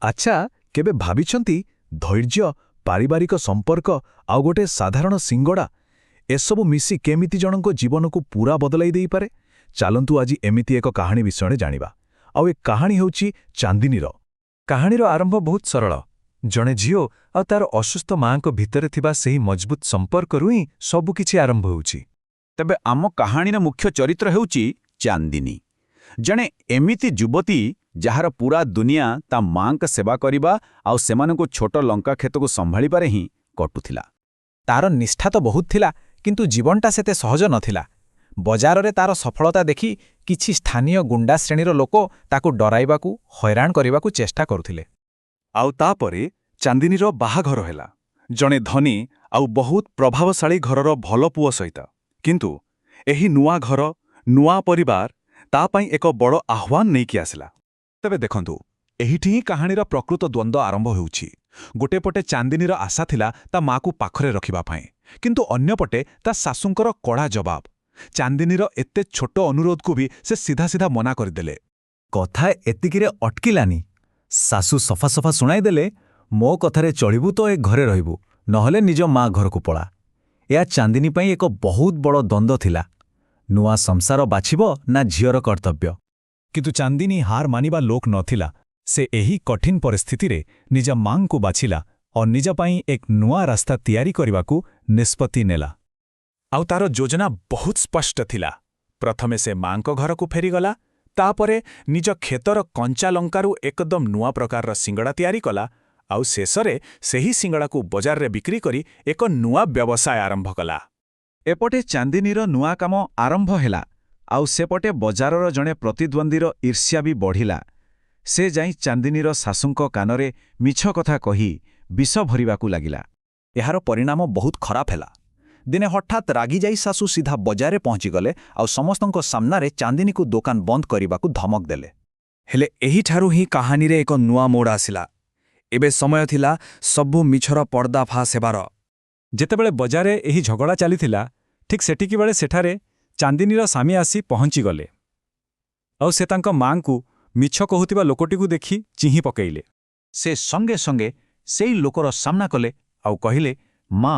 ଆଚ୍ଛା, କେବେ ଭାବିଛନ୍ତି, ଧୈର୍ଯ୍ୟ, ପାରିବାରିକ ସମ୍ପର୍କ ଆଉ ଗୋଟେ ସାଧାରଣ ସିଙ୍ଗଡ଼ା, ଏସବୁ ମିଶି କେମିତି ଜଣଙ୍କ ଜୀବନକୁ ପୂରା ବଦଳାଇ ଦେଇପାରେ? ଚାଲନ୍ତୁ, ଆଜି ଏମିତି ଏକ କାହାଣୀ ବିଷୟରେ ଜାଣିବା। ଆଉ ଏ କାହାଣୀ ହେଉଛି ଚାନ୍ଦିନୀର। କାହାଣୀର ଆରମ୍ଭ ବହୁତ ସରଳ। ଜଣେ ଝିଅ ଆଉ ତାର ଅସୁସ୍ଥ ମାଙ୍କ ଭିତରେ ଥିବା ସେହି ମଜବୁତ ସମ୍ପର୍କରୁ ହିଁ ସବୁକିଛି ଆରମ୍ଭ ହେଉଛି। ତେବେ ଆମ କାହାଣୀର ମୁଖ୍ୟ ଚରିତ୍ର ହେଉଛି ଚାନ୍ଦିନୀ, ଜଣେ ଏମିତି ଯୁବତୀ ଯାହାର ପୂରା ଦୁନିଆ ତା ମାଙ୍କ ସେବା କରିବା ଆଉ ସେମାନଙ୍କୁ ଛୋଟ ଲଙ୍କା କ୍ଷେତକୁ ସମ୍ଭାଳିବାରେ ହିଁ କଟୁଥିଲା। ତାର ନିଷ୍ଠା ତ ବହୁତ ଥିଲା, କିନ୍ତୁ ଜୀବନଟା ସେତେ ସହଜ ନଥିଲା। ବଜାରରେ ତାର ସଫଳତା ଦେଖି କିଛି ସ୍ଥାନୀୟ ଗୁଣ୍ଡା ଶ୍ରେଣୀର ଲୋକ ତାକୁ ଡରାଇବାକୁ, ହଇରାଣ କରିବାକୁ ଚେଷ୍ଟା କରୁଥିଲେ। ଆଉ ତାପରେ ଚାନ୍ଦିନୀର ବାହାଘର ହେଲା ଜଣେ ଧନୀ ଆଉ ବହୁତ ପ୍ରଭାବଶାଳୀ ଘରର ଭଲ ପୁଅ ସହିତ। କିନ୍ତୁ ଏହି ନୂଆ ଘର, ନୂଆ ପରିବାର ତା ପାଇଁ ଏକ ବଡ଼ ଆହ୍ୱାନ ନେଇକି ଆସିଲା। ତେବେ ଦେଖନ୍ତୁ, ଏହିଠି ହିଁ କାହାଣୀର ପ୍ରକୃତ ଦ୍ୱନ୍ଦ୍ୱ ଆରମ୍ଭ ହେଉଛି। ଗୋଟିଏ ପଟେ ଚାନ୍ଦିନୀର ଆଶା ଥିଲା ତା ମାକୁ ପାଖରେ ରଖିବା ପାଇଁ, କିନ୍ତୁ ଅନ୍ୟପଟେ ତା ଶାଶୁଙ୍କର କଡ଼ା ଜବାବ। ଚାନ୍ଦିନୀର ଏତେ ଛୋଟ ଅନୁରୋଧକୁ ବି ସେ ସିଧା ସିଧା ମନା କରିଦେଲେ। କଥା ଏତିକିରେ ଅଟକିଲାନି। ଶାଶୁ ସଫା ସଫା ଶୁଣାଇଦେଲେ, "ମୋ କଥାରେ ଚଳିବୁ ତ ଏ ଘରେ ରହିବୁ, ନହେଲେ ନିଜ ମା ଘରକୁ ପଳା।" ଏହା ଚାନ୍ଦିନୀ ପାଇଁ ଏକ ବହୁତ ବଡ଼ ଦ୍ୱନ୍ଦ୍ୱ ଥିଲା। ନୂଆ ସଂସାର ବାଛିବ ନା ଝିଅର କର୍ତ୍ତବ୍ୟ? କିନ୍ତୁ ଚାନ୍ଦିନୀ ହାର ମାନିବା ଲୋକ ନଥିଲା। ସେ ଏହି କଠିନ ପରିସ୍ଥିତିରେ ନିଜ ମାଙ୍କୁ ବାଛିଲା ଓ ନିଜ ପାଇଁ ଏକ ନୂଆ ରାସ୍ତା ତିଆରି କରିବାକୁ ନିଷ୍ପତ୍ତି ନେଲା। ଆଉ ତାର ଯୋଜନା ବହୁତ ସ୍ପଷ୍ଟ ଥିଲା। ପ୍ରଥମେ ସେ ମାଙ୍କ ଘରକୁ ଫେରିଗଲା, ତାପରେ ନିଜ କ୍ଷେତର କଞ୍ଚା ଲଙ୍କାରୁ ଏକଦମ ନୂଆ ପ୍ରକାରର ସିଙ୍ଗଡ଼ା ତିଆରି କଲା, ଆଉ ଶେଷରେ ସେହି ସିଙ୍ଗଡ଼ାକୁ ବଜାରରେ ବିକ୍ରି କରି ଏକ ନୂଆ ବ୍ୟବସାୟ ଆରମ୍ଭ କଲା। ଏପଟେ ଚାନ୍ଦିନୀର ନୂଆ କାମ ଆରମ୍ଭ ହେଲା, ଆଉ ସେପଟେ ବଜାରର ଜଣେ ପ୍ରତିଦ୍ୱନ୍ଦ୍ୱୀର ଈର୍ଷ୍ୟା ବି ବଢ଼ିଲା। ସେ ଯାଇ ଚାନ୍ଦିନୀର ଶାଶୁଙ୍କ କାନରେ ମିଛ କଥା କହି ବିଷ ଭରିବାକୁ ଲାଗିଲା। ଏହାର ପରିଣାମ ବହୁତ ଖରାପ ହେଲା। ଦିନେ ହଠାତ୍ ରାଗିଯାଇ ଶାଶୁ ସିଧା ବଜାରରେ ପହଞ୍ଚିଗଲେ ଆଉ ସମସ୍ତଙ୍କ ସାମ୍ନାରେ ଚାନ୍ଦିନୀକୁ ଦୋକାନ ବନ୍ଦ କରିବାକୁ ଧମକ ଦେଲେ। ହେଲେ ଏହିଠାରୁ ହିଁ କାହାଣୀରେ ଏକ ନୂଆ ମୋଡ଼ ଆସିଲା। ଏବେ ସମୟ ଥିଲା ସବୁ ମିଛର ପର୍ଦ୍ଦାଫାଶ ହେବାର। ଯେତେବେଳେ ବଜାରରେ ଏହି ଝଗଡ଼ା ଚାଲିଥିଲା, ଠିକ୍ ସେତିକିବେଳେ ସେଠାରେ ଚାନ୍ଦିନୀର ସ୍ୱାମୀ ଆସି ପହଞ୍ଚିଗଲେ। ଆଉ ସେ ତାଙ୍କ ମାଙ୍କୁ ମିଛ କହୁଥିବା ଲୋକଟିକୁ ଦେଖି ଚିହିଁ ପକେଇଲେ। ସେ ସଙ୍ଗେ ସଙ୍ଗେ ସେଇ ଲୋକର ସାମ୍ନା କଲେ ଆଉ କହିଲେ, "ମା,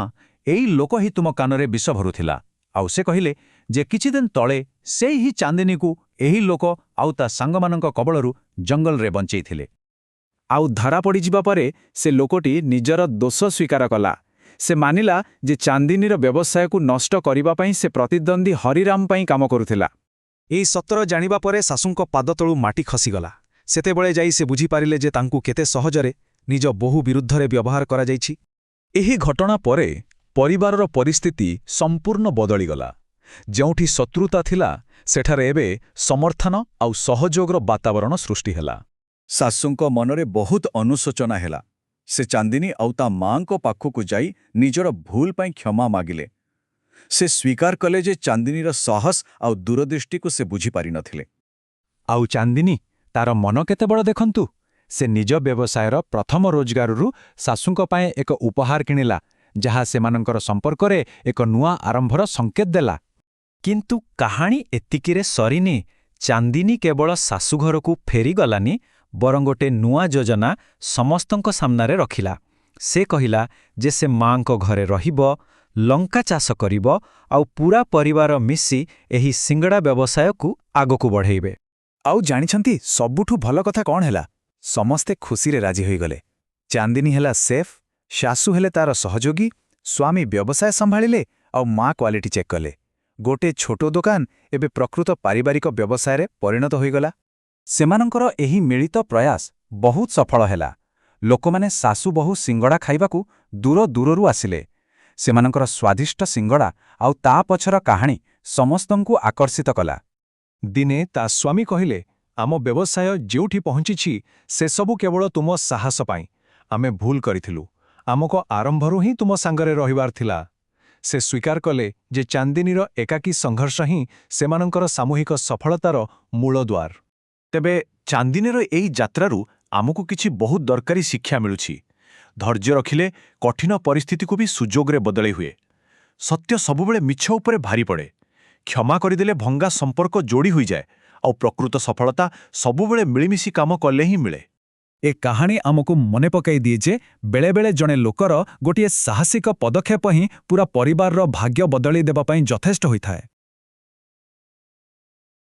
ଏଇ ଲୋକ ହିଁ ତୁମ କାନରେ ବିଷ ଭରୁଥିଲା।" ଆଉ ସେ କହିଲେ ଯେ କିଛିଦିନ ତଳେ ସେଇ ହିଁ ଚାନ୍ଦିନୀକୁ ଏହି ଲୋକ ଆଉ ତା ସାଙ୍ଗମାନଙ୍କ କବଳରୁ ଜଙ୍ଗଲରେ ବଞ୍ଚେଇଥିଲେ। ଆଉ ଧରା ପଡ଼ିଯିବା ପରେ ସେ ଲୋକଟି ନିଜର ଦୋଷ ସ୍ୱୀକାର କଲା। ସେ ମାନିଲା ଯେ ଚାନ୍ଦିନୀର ବ୍ୟବସାୟକୁ ନଷ୍ଟ କରିବା ପାଇଁ ସେ ପ୍ରତିଦ୍ୱନ୍ଦ୍ୱୀ ହରିରାମ ପାଇଁ କାମ କରୁଥିଲା। ଏହି ସତ୍ୟ ଜାଣିବା ପରେ ଶାଶୁଙ୍କ ପାଦ ତଳୁ ମାଟି ଖସିଗଲା। ସେତେବେଳେ ଯାଇ ସେ ବୁଝିପାରିଲେ ଯେ ତାଙ୍କୁ କେତେ ସହଜରେ ନିଜ ବୋହୂ ବିରୁଦ୍ଧରେ ବ୍ୟବହାର କରାଯାଇଛି। ଏହି ଘଟଣା ପରେ ପରିବାରର ପରିସ୍ଥିତି ସମ୍ପୂର୍ଣ୍ଣ ବଦଳିଗଲା। ଯେଉଁଠି ଶତ୍ରୁତା ଥିଲା, ସେଠାରେ ଏବେ ସମର୍ଥନ ଆଉ ସହଯୋଗର ବାତାବରଣ ସୃଷ୍ଟି ହେଲା। ଶାଶୁଙ୍କ ମନରେ ବହୁତ ଅନୁଶୋଚନା ହେଲା। ସେ ଚାନ୍ଦିନୀ ଆଉ ତା ମାଙ୍କ ପାଖକୁ ଯାଇ ନିଜର ଭୁଲ ପାଇଁ କ୍ଷମା ମାଗିଲେ। ସେ ସ୍ୱୀକାର କଲେ ଯେ ଚାନ୍ଦିନୀର ସାହସ ଆଉ ଦୂରଦୃଷ୍ଟିକୁ ସେ ବୁଝିପାରିନଥିଲେ। ଆଉ ଚାନ୍ଦିନୀ, ତାର ମନ କେତେ ବଡ଼ ଦେଖନ୍ତୁ। ସେ ନିଜ ବ୍ୟବସାୟର ପ୍ରଥମ ରୋଜଗାରରୁ ଶାଶୁଙ୍କ ପାଇଁ ଏକ ଉପହାର କିଣିଲା, ଯାହା ସେମାନଙ୍କର ସମ୍ପର୍କରେ ଏକ ନୂଆ ଆରମ୍ଭର ସଂକେତ ଦେଲା। କିନ୍ତୁ କାହାଣୀ ଏତିକିରେ ସରିନି। ଚାନ୍ଦିନୀ କେବଳ ଶାଶୁଘରକୁ ଫେରିଗଲାନି, ବରଂ ଗୋଟେ ନୂଆ ଯୋଜନା ସମସ୍ତଙ୍କ ସାମ୍ନାରେ ରଖିଲା। ସେ କହିଲା ଯେ ସେ ମାଙ୍କ ଘରେ ରହିବ, ଲଙ୍କା ଚାଷ କରିବ ଆଉ ପୂରା ପରିବାର ମିଶି ଏହି ସିଙ୍ଗଡ଼ା ବ୍ୟବସାୟକୁ ଆଗକୁ ବଢ଼େଇବେ। ଆଉ ଜାଣିଛନ୍ତି ସବୁଠୁ ଭଲ କଥା କ'ଣ ହେଲା? ସମସ୍ତେ ଖୁସିରେ ରାଜି ହୋଇଗଲେ। ଚାନ୍ଦିନୀ ହେଲା ସେଫ୍, ଶାଶୁ ହେଲେ ତାର ସହଯୋଗୀ, ସ୍ୱାମୀ ବ୍ୟବସାୟ ସମ୍ଭାଳିଲେ ଆଉ ମା କ୍ୱାଲିଟି ଚେକ୍ କଲେ। ଗୋଟେ ଛୋଟ ଦୋକାନ ଏବେ ପ୍ରକୃତ ପାରିବାରିକ ବ୍ୟବସାୟରେ ପରିଣତ ହୋଇଗଲା। ସେମାନଙ୍କର ଏହି ମିଳିତ ପ୍ରୟାସ ବହୁତ ସଫଳ ହେଲା। ଲୋକମାନେ ଶାଶୁ ବୋହୂ ସିଙ୍ଗଡ଼ା ଖାଇବାକୁ ଦୂର ଦୂରରୁ ଆସିଲେ। ସେମାନଙ୍କର ସ୍ୱାଦିଷ୍ଟ ସିଙ୍ଗଡ଼ା ଆଉ ତା ପଛର କାହାଣୀ ସମସ୍ତଙ୍କୁ ଆକର୍ଷିତ କଲା। ଦିନେ ତା ସ୍ୱାମୀ କହିଲେ, "ଆମ ବ୍ୟବସାୟ ଯେଉଁଠି ପହଞ୍ଚିଛି, ସେସବୁ କେବଳ ତୁମ ସାହସ ପାଇଁ। ଆମେ ଭୁଲ କରିଥିଲୁ। ଆମକୁ ଆରମ୍ଭରୁ ହିଁ ତୁମ ସାଙ୍ଗରେ ରହିବାର ଥିଲା।" ସେ ସ୍ୱୀକାର କଲେ ଯେ ଚାନ୍ଦିନୀର ଏକାକୀ ସଂଘର୍ଷ ହିଁ ସେମାନଙ୍କର ସାମୂହିକ ସଫଳତାର ମୂଳଦ୍ୱାର। ତେବେ ଚାନ୍ଦିନୀର ଏଇ ଯାତ୍ରାରୁ ଆମକୁ କିଛି ବହୁତ ଦରକାରୀ ଶିକ୍ଷା ମିଳୁଛି। ଧୈର୍ଯ୍ୟ ରଖିଲେ କଠିନ ପରିସ୍ଥିତିକୁ ବି ସୁଯୋଗରେ ବଦଳେଇ ହୁଏ। ସତ୍ୟ ସବୁବେଳେ ମିଛ ଉପରେ ଭାରି ପଡ଼େ। କ୍ଷମା କରିଦେଲେ ଭଙ୍ଗା ସମ୍ପର୍କ ଯୋଡ଼ି ହୋଇଯାଏ। ଆଉ ପ୍ରକୃତ ସଫଳତା ସବୁବେଳେ ମିଳିମିଶି କାମ କଲେ ହିଁ ମିଳେ। ଏ କାହାଣୀ ଆମକୁ ମନେ ପକାଇ ଦିଏ ଯେ ବେଳେବେଳେ ଜଣେ ଲୋକର ଗୋଟିଏ ସାହସିକ ପଦକ୍ଷେପ ହିଁ ପୂରା ପରିବାରର ଭାଗ୍ୟ ବଦଳେଇ ଦେବା ପାଇଁ ଯଥେଷ୍ଟ ହୋଇଥାଏ।